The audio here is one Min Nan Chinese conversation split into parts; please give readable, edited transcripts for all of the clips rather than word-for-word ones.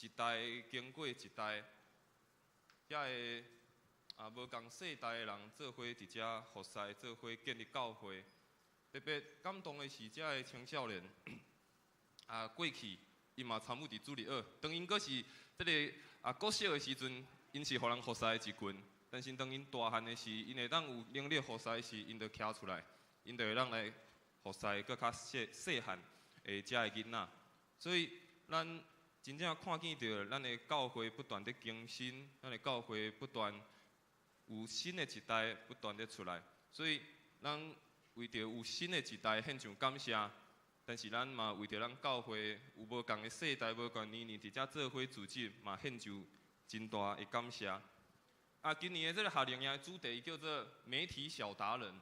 一代經過一代，遮个無仝世代的人做伙佇遮服侍，做伙建立教會。特別感動的是，遮个青少年過去𪜶嘛參與佇主日學，當𪜶閣是這个國小的時陣，𪜶是予人服侍的一群。但是當𪜶大漢的時，𪜶會當有能力服侍時，𪜶就徛出來，𪜶就會當來服侍閣較細細漢的遮个囡仔。所以咱真正看見著咱的教會不斷佇更新，咱的教會不斷有新的一代不斷佇出來。所以咱為著有新的一代獻上感謝，但是咱嘛為著咱教會有無仝的世代、無仝年齡佇遮做伙組織，嘛獻上真大的感謝。今年的這个夏令營的主題叫做媒體小達人。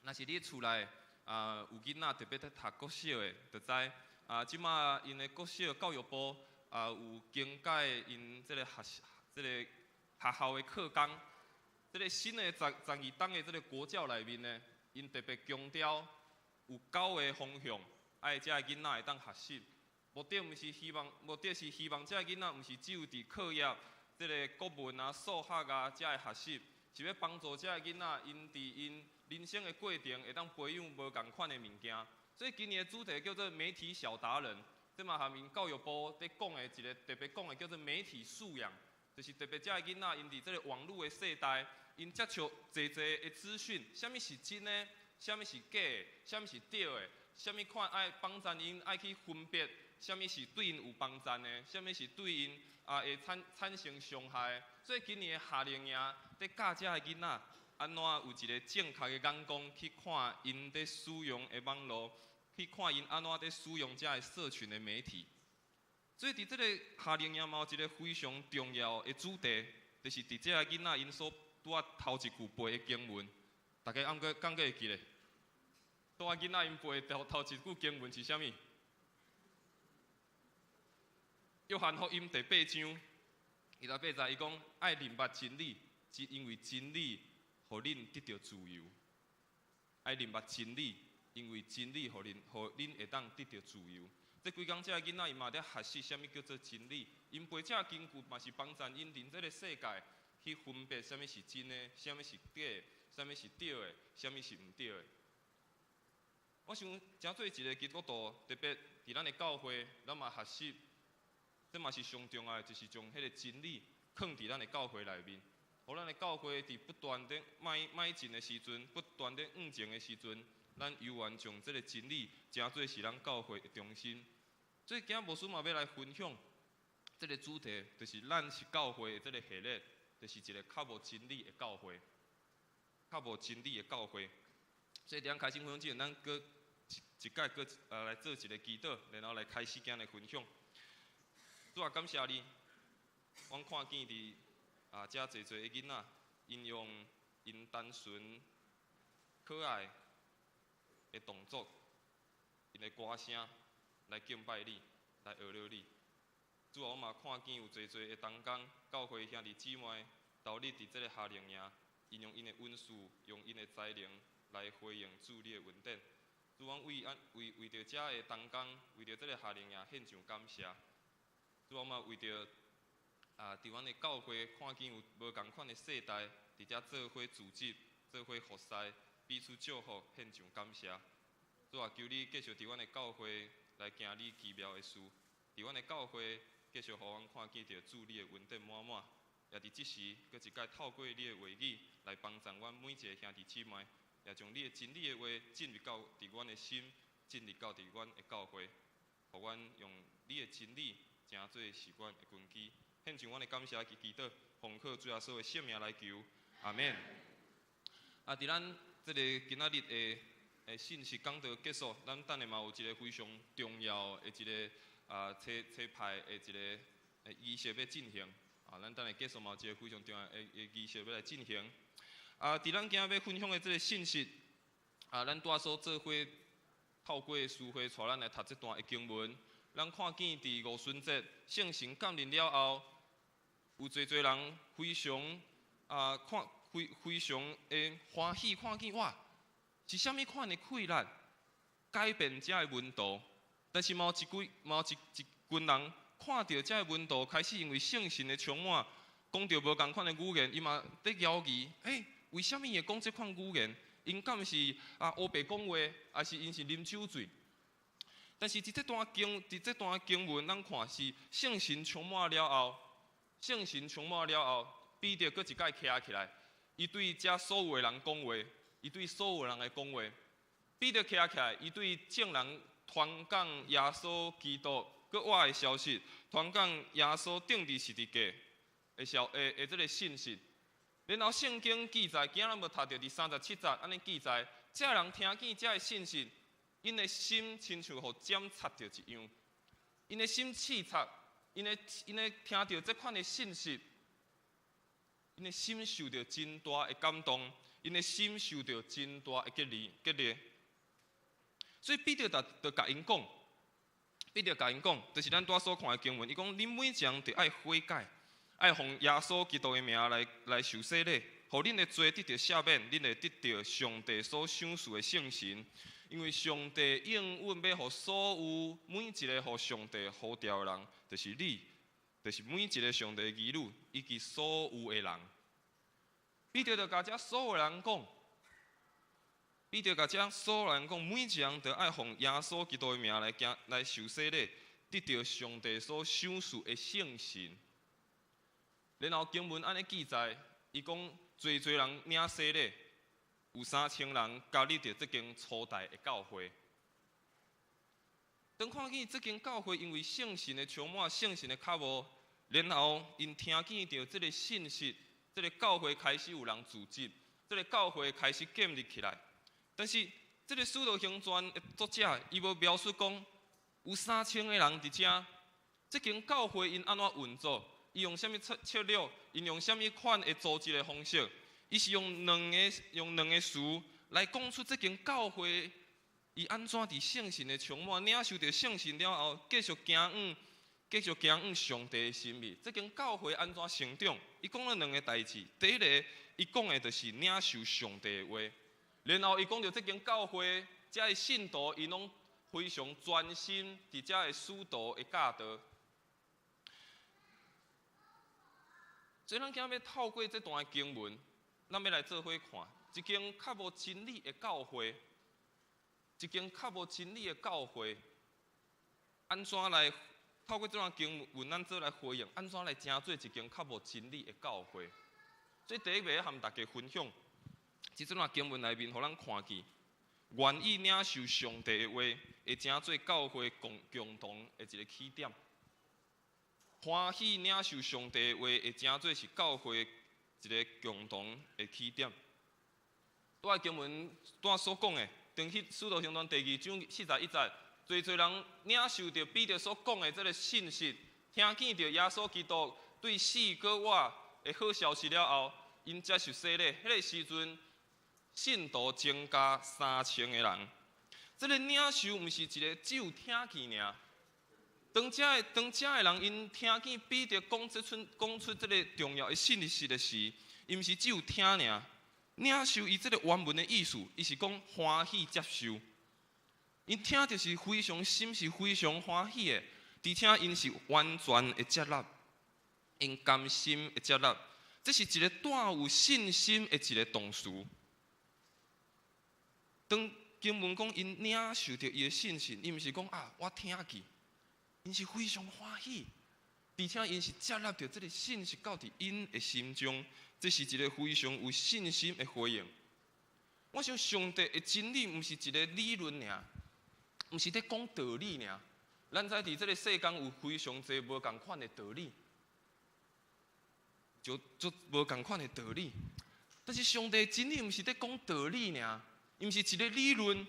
若是你厝內有囡仔特別佇讀國小的，就知這馬𪜶的國小教育部有更改𪜶這个學校的課綱，這个新的12檔的這个國教內面呢，𪜶特別強調有九个方向，愛遮个囡仔會當學習。目的毋是希望，目的是希望遮个囡仔毋是只有佇課業，這个國文啊、數學啊遮个學習，是欲幫助遮个囡仔，𪜶佇𪜶人生的過程會當培養無仝款的物件。所以今年的主題叫做媒體小達人，這嘛含𪜶教育部佇講的一个特別講的叫做媒體素養，就是特別遮个囡仔，𪜶佇這个網路的世代，𪜶接觸濟濟的資訊，啥物是真的，啥物是假的，啥物是對的，啥物款愛幫助𪜶愛去分別，啥物是對𪜶有幫助的，啥物是對𪜶會產生傷害的。所以今年的夏令營佇教遮个囡仔，按怎有一个正確的眼光去看𪜶佇使用的網路，去看𪜶按怎佇使用遮个社群的媒體。所以佇這个夏令營嘛有一个非常重要的主題，就是佇這个囡仔𪜶所拄仔頭一句背的經文，大家按過敢閣會記得？拄仔囡仔𪜶背的頭頭一句經文是啥物？約翰福音第八章28節，伊講愛認捌真理，只因為真理予恁得著自由。愛認捌真理，因為真理予恁會當得著自由。這幾工這个囡仔𪜶嘛佇學習啥物叫做真理，𪜶背這個經句嘛是幫助𪜶佇這个世界去分別啥物是真的，啥物是假的，啥物是對的，啥物是毋對的。我想誠做一个基督徒，特別佇咱的教會，咱嘛學習，這嘛是上重要的，就是將彼个真理囥佇咱的教會內面，予咱的教會佇不斷佇邁進的時陣，不斷佇向前的時陣，咱猶原將這个真理誠做是咱教會的中心。所以今仔牧師嘛欲來分享這个主題，就是咱是教會的這个系列，就是一个較無真理的教會，較無真理的教會。所以佇咱開始分享之前，咱閣一一擺閣來做一个祈禱，然後來開始今仔的分享。主啊，感謝你，阮看見佇遮濟濟的囡仔，𪜶用𪜶單純可愛的動作，𪜶的歌聲來敬拜你，來學了你。主啊，我嘛看見有濟濟的同工、教會兄弟姊妹投入佇這个夏令營，𪜶用𪜶的恩賜，用𪜶的才能來回應主你的恩典。主，阮為按為為著遮的同工，為著這个夏令營獻上感謝。主，我嘛為著佇阮的教會看見有無仝款的世代佇遮做伙組織、做伙服侍，彼此祝福，獻上感謝。主啊，求你繼續佇阮的教會來行你奇妙的事，佇阮的教會繼續予阮看見著主你的恩典滿滿，也佇這時，閣一擺透過你的話語來幫助阮每一个兄弟姊妹，也將你的真理的話進入到佇阮的心，進入到佇阮的教會，予阮用你的真理成做是阮的根基。獻上阮的感謝及祈禱，奉靠主耶穌的聖名來求，阿們。佇咱這个今仔日的信息講道結束，咱等下嘛有一个非常重要的一个吹牌的一个儀式欲進行。咱等下結束嘛有一个非常重要的儀式欲來進行。佇咱今仔欲分享的這个信息，咱拄仔所做伙透過書會帶咱來讀這段的經文，咱看見佇五旬節聖神降臨了後，有濟濟人非常看非非常的歡喜，看見哇，是啥物款的氣力改變遮的門徒？但是嘛有一幾嘛有一一群人看著遮个門徒開始因為聖神的充滿，講著無仝款的語言，伊嘛佇猶疑，欸，為啥物會講這款語言？𪜶敢是啊烏白講話，抑是𪜶是啉酒醉？但是佇這段經文，咱看是聖神充滿了後，聖神充滿了後，彼得閣一擺徛起來，伊對遮所有的人講話，伊對所有人來講話。彼得徛起來，伊對眾人傳講耶穌基督閣活的消息，傳講耶穌釘佇十字架的消的的這个信息。然後聖經記載，今仔咱無讀著佇37節按呢記載，遮人聽見遮个信息，𪜶的心親像予針插著一樣，𪜶的心刺插，𪜶的聽著這款的信息，𪜶的心受著真大的感動，𪜶的心受著真大的激勵激勵。所以彼得就共𪜶講，彼得共𪜶講，就是咱拄仔所看的經文，伊講恁每一人著愛悔改，愛奉耶穌基督的名來受洗禮，予恁的罪得著赦免，恁會得著上帝所賞賜的聖神。因為上帝應允欲予所有每一个予上帝呼召的人，就是你，就是每一个上帝的兒女，以及所有的人。彼得就共遮所有人講。彼得共遮所有人講，每一人都愛奉耶穌基督的名來行來受洗禮，得著上帝所賞賜的聖神。然後經文按呢記載，伊講濟濟人領洗禮，有3000人加入著這間初代的教會。當看見這間教會因為聖神的充滿、聖神的腳步，然後𪜶聽見著這个信息，這个教會開始有人組織，這个教會開始建立起來。但是，這个《使徒行傳》的作者，伊無描述講有3000个人佇遮，這間教會𪜶按怎運作？伊用啥物策略？𪜶用啥物款的組織的方式？伊是用兩個詞來講出這間教會伊按怎佇聖神的充滿，領受著聖神了後，繼續行往上帝的心意。這間教會按怎成長？伊講了兩个代誌。第一个，伊講的就是領受上帝的話。然後伊講著這間教會，遮个信徒𪜶攏非常專心佇遮个使徒的教導。所以咱今仔欲透過這段經文，咱欲來做伙看一間較無真理的教會，一間較無真理的教會，按怎來透過這段經文，咱做來回應，按怎來成做一間較無真理的教會？所以第一个欲和大家分享，佇這段經文內面，予咱看見，願意領受上帝的話，會成做教會共同的一个起點。歡喜領受上帝的話，會成做是教會一个共同的起點。拄仔經文拄仔所講的，當彼使徒行傳第二章41節，濟濟人領受著彼得所講的這个信息，聽見著耶穌基督對死閣活的好消息了後，𪜶接受洗禮。彼个時陣，信徒增加3000个人。這个領受毋是一个只有聽見爾。當遮个人𪜶聽見彼得講出這个重要的信息的時，伊毋是只有聽爾。領受伊這个原文的意思，伊是講歡喜接受。𪜶聽著是非常心是非常歡喜的，而且𪜶是完全的接納，𪜶甘心的接納。這是一个帶有信心的一个動詞。當經文講𪜶領受著伊的信息，伊毋是講啊，我聽見，𪜶是非常歡喜，而且𪜶是接納著這个信息到佇𪜶的心中，這是一个非常有信心的回應。我想上帝的真理毋是一个理論爾，毋是佇講道理爾。咱知佇這个世間有非常濟無仝款的道理，就足無仝款的道理。但是上帝的真理毋是佇講道理爾，伊毋是一个理論，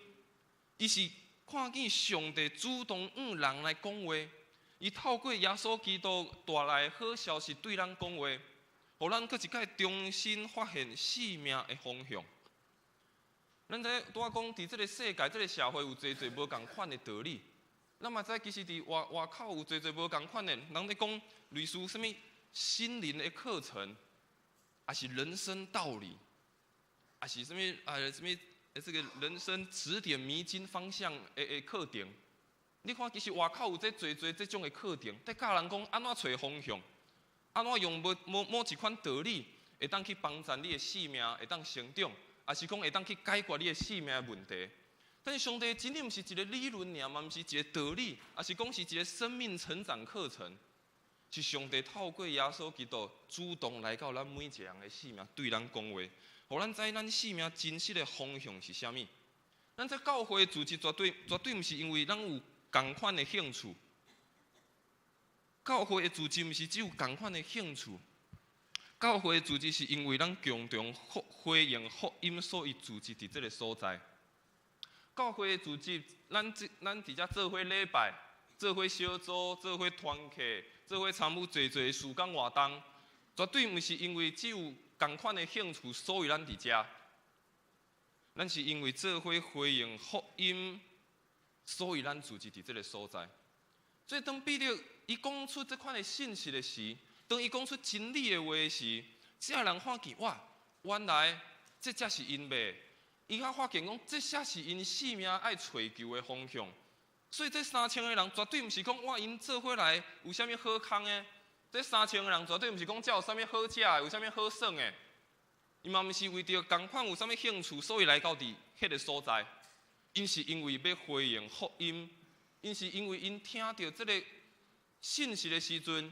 伊是看見上帝主動向人來講話，伊透過耶穌基督帶來好消息對咱講話，予咱閣一擺重新發現生命的方向。咱知拄仔講，佇這个世界、這个社會有濟濟無仝款的道理。咱嘛知，其實佇外口有濟濟無仝款的，人咧講類似啥物心靈的課程，抑是人生道理，抑是啥物這个人生指點迷津方向的課程。你看，其實外口有這濟濟這種的課程，佇教人講按怎揣方向，按怎用某某某一款道理，會當去幫助你的性命，會當成長，抑是講會當去解決你的性命的問題。但是上帝真理毋是一個理論爾，嘛毋是一個道理，抑是講是一個生命成長課程。是上帝透過耶穌基督主動來到咱每一個人的性命，對咱講話，予咱知咱性命真實的方向是啥物。咱這教會組織絕對絕對毋是因為咱有仝款的興趣，教會的組織毋是只有仝款的興趣，教會的組織是因為咱共同回應福音，所以組織佇這个所在。教會的組織，咱這咱佇遮做伙禮拜，做伙小組，做伙團契，做伙參與濟濟事工活動，絕對毋是因為只有仝款的興趣，所以咱佇遮。咱是因為做伙回應福音，所以咱組織佇這个所在。所以當彼得伊講出這款的信息的時，當伊講出真理的話時，這人看見哇，原來這才是𪜶欲。伊較發現講，這才是𪜶性命愛揣求的方向。所以這3000個人絕對毋是講哇，𪜶做伙來有啥物好康的。這三千个人絕對毋是講遮有啥物好食的，有啥物好耍的。伊嘛毋是為著仝款有啥物興趣，所以來到佇彼个所在。𪜶是因為欲回應福音，𪜶是因為𪜶聽著這个信息的時陣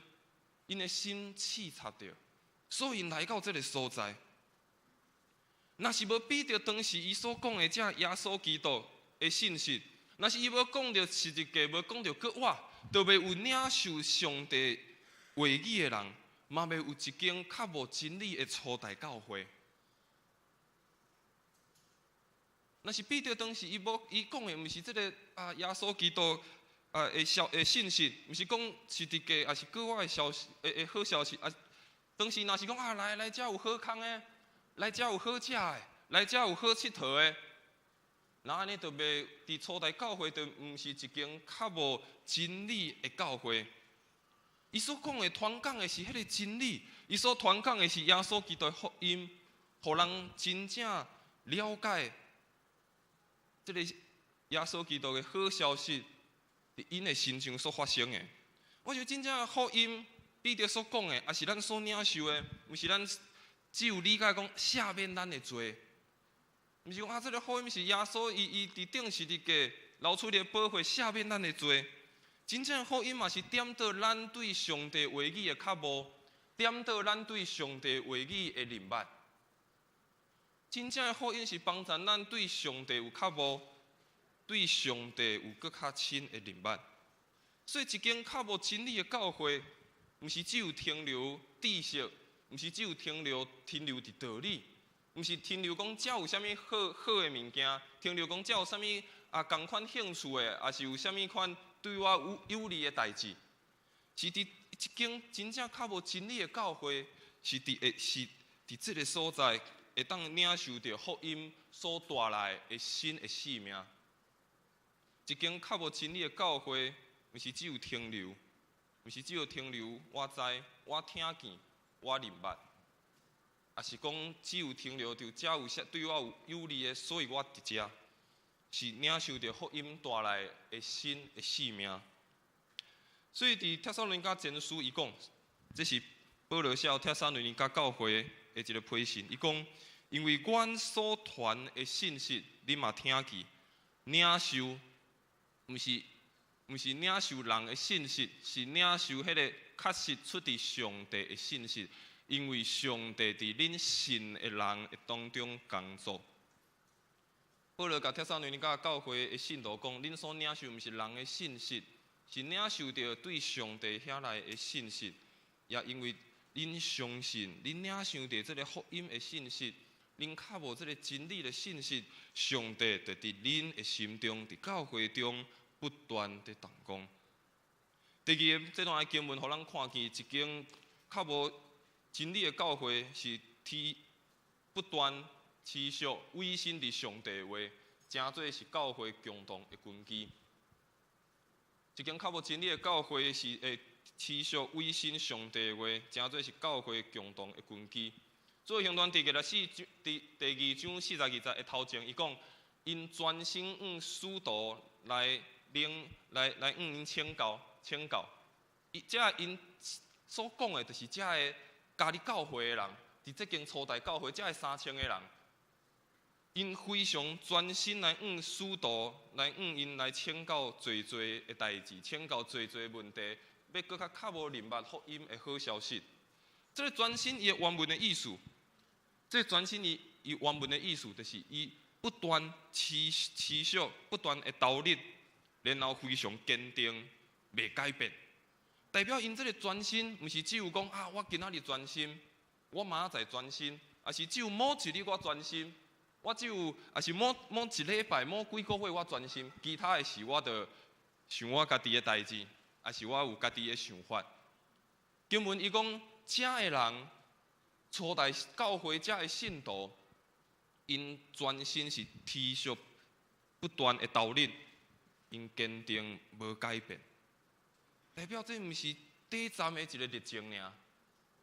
，𪜶的心刺插著，所以來到這个所在。若是無彼得當時伊所講的這耶穌基督的信息，若是伊無講著十字架，無講著閣活，就袂有領受上帝話語的人，嘛袂有一間較無真理的初代教會。若是彼得當時伊無伊講的，毋是這个啊耶穌基督啊的消的信息，毋是講十字架，抑是閣活的消息的的好消息啊。當時若是講啊來來遮有好康的，來遮有好食的，來遮有好𨑨迌的，那按呢就袂佇初代教會，就毋是一間較無真理的教會。伊所講的、傳講的是彼个真理，伊所傳講的是耶穌基督的福音，予人真正了解這个耶穌基督的好消息，佇𪜶的身上所發生的。我想真正福音，彼得所講的，抑是咱所領受的，毋是咱只有理解講赦免咱的罪，毋是講啊，這个福音是耶穌伊伊佇釘十字架流出的寶血赦免咱的罪。真正福音嘛是點到咱對上帝話語的渴慕，點到咱對上帝話語的認捌。真正的福音是幫助咱對上帝有渴慕，對上帝有閣較深的認捌。所以，一間較無真理的教會，毋是只有停留知識，毋是只有停留停留佇道理，毋是停留講遮有啥物好好的物件，停留講遮有啥物啊仝款興趣的，抑是有啥物款對我有有利的代誌，是佇一間真正較無真理的教會，是佇會是佇這个所在會當領受著福音所帶來的新的生命。一間較無真理的教會，毋是只有停留，毋是只有停留。我知，我聽見，我認捌，抑是講只有停留佇遮有啥對我有有利的，所以我佇遮是領受著福音帶來的新的生命。所以佇帖撒羅尼迦前書伊講，這是保羅寫予帖撒羅尼迦教會的一个批信。伊講，因為阮所傳的信息，恁嘛聽見、領受，毋是毋是領受人的信息，是領受彼个確實出佇上帝的信息。因為上帝佇恁信的人的當中工作。保羅共帖撒羅尼迦教會的信徒講：恁所領受毋是人的信息，是領受著對上帝遐來的信息。也因為恁相信，恁領受著這个福音的信息，恁較無這个真理的信息，上帝就佇恁的心中，佇教會中不斷佇動工。第二个，這段的經文，予咱看見一間較無真理的教會是持不斷持續委身佇上帝的話，成做是教會共同的根基。一間較無真理的教會是會持續委身上帝的話，成做是教會共同的根基。使徒行傳第二十四章，第第二章42節的頭前，伊講，𪜶專心向使徒來领來來向𪜶請教請教。伊遮𪜶所講的，就是遮个加入教會的人，佇這間初代教會遮个3000個人，𪜶非常專心來向使徒來向𪜶來請教濟濟的代誌，請教濟濟問題，欲閣較較無認捌福音的好消息。這个專心伊的原文的意思，這个專心伊伊原文的意思，就是伊不斷持持續不斷的投入，然後非常堅定，袂改變。代表𪜶這个專心，毋是只有講啊，我今仔日專心，我明仔載專心，抑是只有某一日我專心，我只有，抑是某某一禮拜、某幾個月我專心，其他的時我就想我家己的代誌，抑是我有家己的想法。經文伊講，遮的人，初代教會遮的信徒，𪜶專心是持續不斷的投入，𪜶堅定無改變。代表這毋是短暫的一个熱情爾，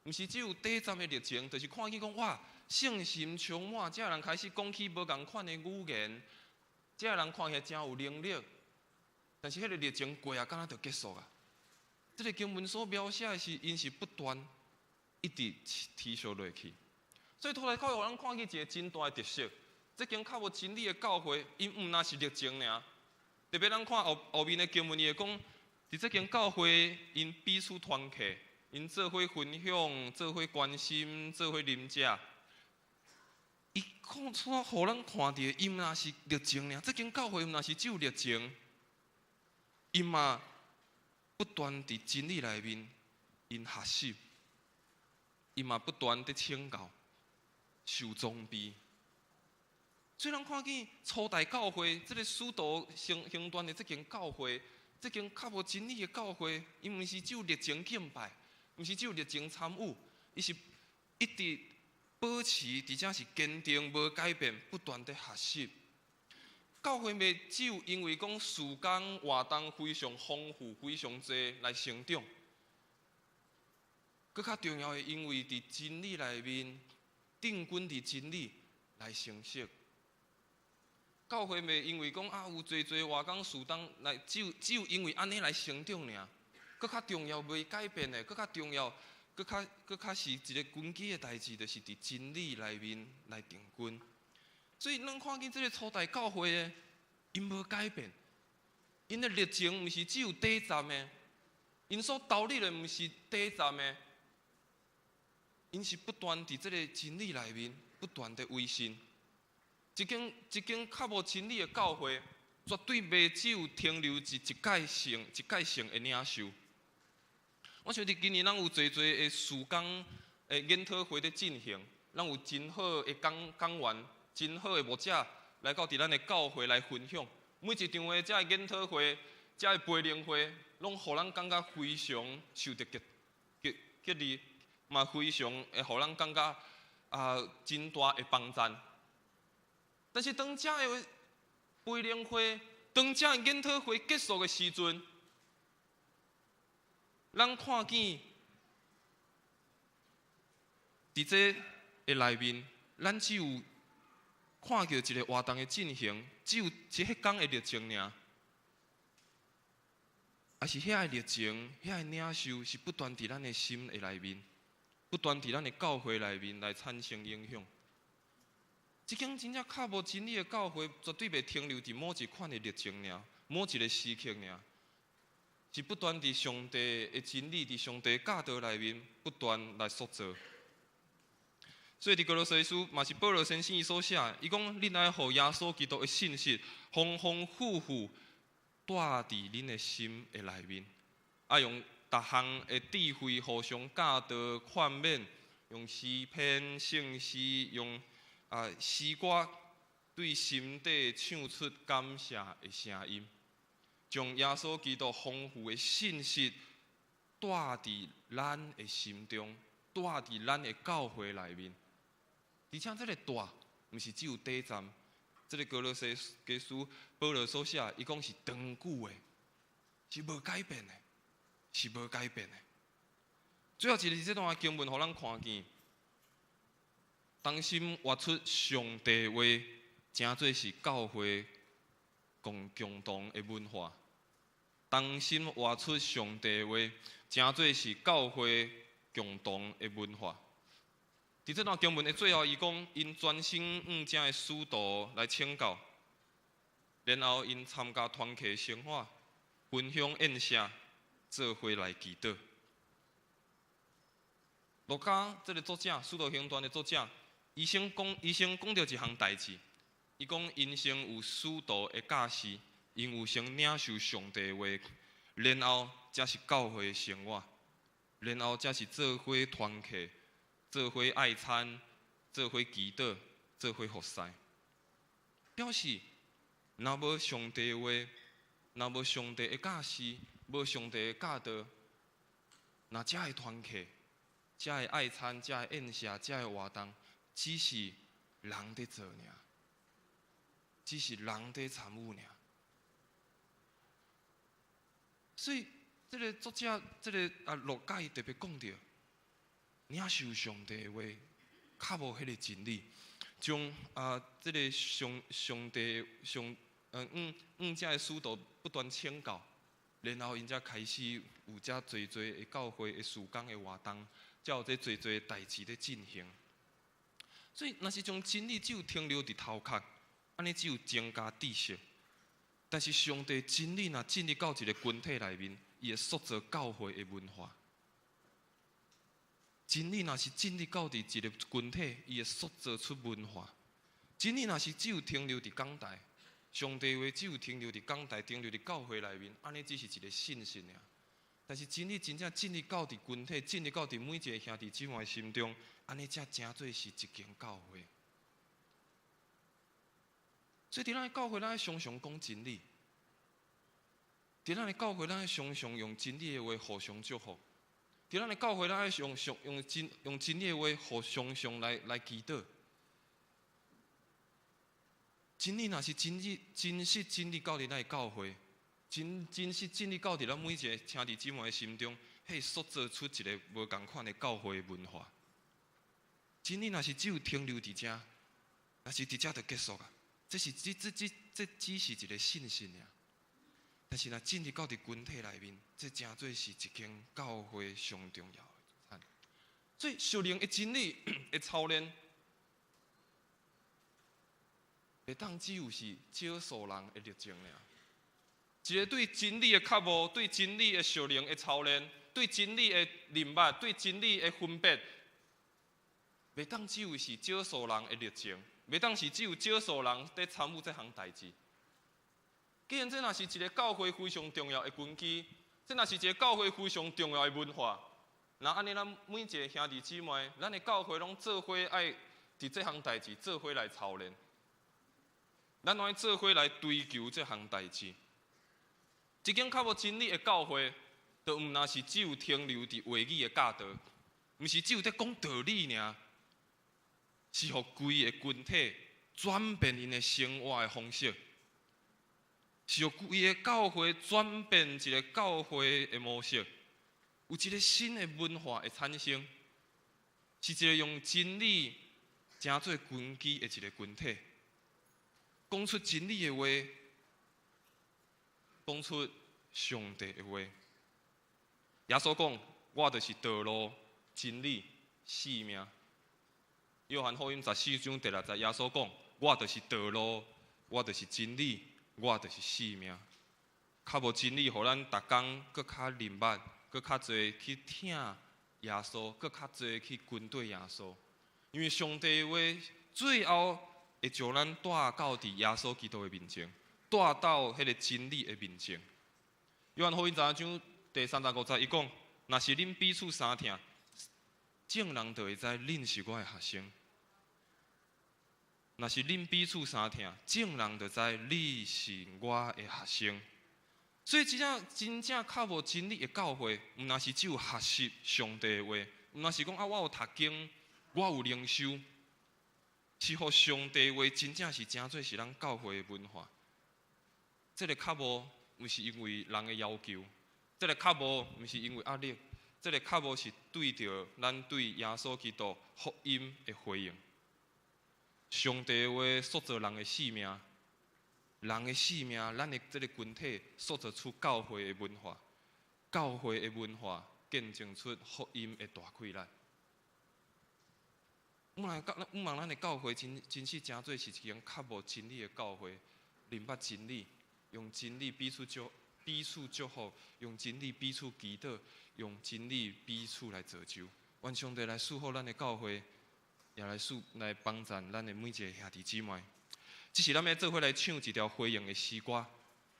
毋是只有短暫的熱情，就是看見講哇，聖神充滿，遮人開始講起無仝款的語言，遮人看起來誠有能力，但是彼个熱情過啊，敢若就結束啊。這个經文所描寫的是，𪜶是不斷一直持續落去。所以初代教會予咱看見一个真大的特色，這間較無真理的教會，𪜶毋若是熱情爾。特別咱看後後面的經文，伊會講，佇這間教會，𪜶彼此團契，𪜶做伙分享，做伙關心，做伙啉食。伊看出予咱看著，𪜶毋若是熱情爾，這間教會毋若是只有熱情，𪜶嘛不斷佇真理內面，𪜶學習，𪜶嘛不斷佇請教，受裝備。所以咱看見初代教會，這个使徒行行傳的這間教會，這間較無真理的教會，伊毋是只有熱情敬拜，毋是只有熱情參與，伊是一直保持，而且是堅定無改變，不斷佇學習。教會袂只有因為講事工活動非常豐富、非常濟來成長，閣較重要的，因為佇真理內面，定根佇真理來成熟。教會袂因為講啊有濟濟活動事工來，只有只有因為按呢來成長爾，閣較重要袂改變的，閣較重要，閣較閣較是一个根基的代誌，就是佇真理內面來定根。所以咱看見這个初代教會的，𪜶無改變，𪜶的熱情毋是只有短暫的，𪜶所投入的毋是短暫的，𪜶是不斷佇這个真理內面不斷的維新。一間一間較無真理的教會，絕對袂只有停留佇一屆性、一屆性的領袖。我想佇今年咱有濟濟的事工的研討會佇進行，咱有真好的講講員、真好的牧者來到佇咱的教會來分享。每一場的這个研討會、這个培靈會，攏予咱感覺非常受著激激激勵，嘛非常會予咱感覺啊真大的幫贊。但是當這个培靈會、當這个研討會結束的時陣，咱看見佇這个內面，咱只有看著一个活動的進行，只有一彼工的熱情爾，抑是遐个熱情、遐个領袖是不斷佇咱的心的內面，不斷佇咱的教會內面來產生影響。這間真正較無真理的教會，絕對袂停留佇某一款的熱情爾，某一个時刻爾，是不斷佇上帝的真理、佇上帝教導內面不斷來塑造。所以佇歌羅西書嘛是保羅先生伊所寫，伊講：恁愛予耶穌基督的信息豐豐富富蹛佇恁的心的內面，愛用逐項的智慧互相教導勸勉，用詩篇、聖詩，用啊詩歌對心底唱出感謝的聲音，將耶穌基督豐富的信息蹛佇咱的心中，蹛佇咱的教會內面。而且這个蹛，毋是只有短暫。這个歌羅西書保羅所寫，伊講是長久的，是無改變的，是無改變的。最後一个是這段經文，予咱看見，忠心活出上帝話，成做是教會共共同的文化。重新活出上帝的話，成做是教會共同的文化。佇這段經文的最後，伊講，𪜶專心向遮的使徒來請教，然後𪜶參加團契生活，分享宴席，做伙來祈禱。路加這个作者，《使徒行傳》的作者，伊先講著一項代誌，伊講𪜶先有使徒的教示，𪜶有先領受上帝的話，然後才是教會的生活，然後才是做伙團契、做伙愛餐、做伙祈禱、做伙服侍。表示若無上帝的話，若無上帝的教示，無上帝的教導，若遮的團契、遮的愛餐、遮的宴席、遮的活動，只是人佇做爾，只是人佇參與爾。所以，這个作者，這个路加伊特別講著，領受上帝的話，較無彼个真理，將這个上帝上向遮的使徒不斷請教，然後𪜶才開始有遮濟濟的教會的事工的活動，才有這濟濟代誌咧進行。所以，若是將真理只有停留佇頭殼，按呢只有增加知識。但是上帝真理若進入到一个群體內面，伊會塑造教會的文化。真理若是進入到佇一个群體，伊會塑造出文化。真理若是只有停留佇講台，上帝話只有停留佇講台，停留佇教會內面，按呢只是一个信息爾。但是真理真正進入到佇群體，進入到佇每一个兄弟姊妹的心中，按呢才成做是一間教會。所以，佇咱的教會，咱愛常常講真理。佇咱的教會，咱愛常常用真理的話互相祝福。佇咱的教會，咱愛常常用真理的話互相常來祈禱。真理若是真理，真實真理到佇咱的教會，真實真理到佇咱每一个兄弟姊妹的心中，彼塑造出一个無仝款的教會文化。真理若是只有停留佇遮，若是佇遮就結束啊！這是這這這這只是一个信息爾。但是若進入到佇群體內面，這成做是一間教會上重要的資產。所以屬靈的真理的操練，袂當只有是少數人的熱情爾。一个對真理的渴慕，對真理的屬靈的操練，對真理的認捌，對真理的分別，袂當只有是少數人的熱情，袂當是只有少數人佇參與這項代誌。既然這若是一个教會非常重要的根基，這若是一个教會非常重要的文化，那按呢，咱每一个兄弟姊妹，咱的教會攏做伙愛佇這項代誌做伙來操練，咱攏愛做伙來追求這項代誌。一間較無真理的教會，就毋若是只有停留佇話語的教導，毋是只有佇講道理爾，是予規个群體轉變𪜶的生活的方式。是予規个教會轉變一个教會的模式，有一个新的文化的產生，是一个用真理成做根基的一个群體，講出真理的話，講出上帝的話。耶穌講：我就是道路、真理、生命。約翰福音14章第6節，耶穌講：我就是道路，我就是真理，我就是生命。較無真理，予咱逐工閣較認捌，閣較濟去聽耶穌，閣較濟去跟綴耶穌。因為上帝的話最後會將咱帶到佇耶穌基督的面前，帶到彼個真理的面前。約翰福音十章第35節，伊講：若是恁彼此相疼，眾人就會知恁是我的學生。若是恁彼此相疼，眾人就知你是我的學生。所以，真正真正較無真理的教會，毋若是只有學習上帝的話，毋若是講啊，我有讀經，我有靈修，是予上帝的話真正是成做是咱教會的文化。這个較無，毋是因為人的要求，這个渴慕毋是因為壓力，這个渴慕是對著咱對耶穌基督福音的回應。上帝的話塑造人的生命，人的性命，咱的這个群體塑造出教會的文化，教會的文化見證出福音的大氣力。毋茫咱的教會真真實誠做是一間較無真理的教會，認捌真理，用真理彼此祝福，用真理彼此祈禱，用真理彼此來造就。願上帝來賜福咱的教會，也來賜來幫贊咱的每一个兄弟姊妹。這時咱欲做伙來唱一條回應的詩歌，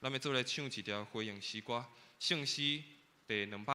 咱欲做伙來唱一條回應詩歌，聖詩第200。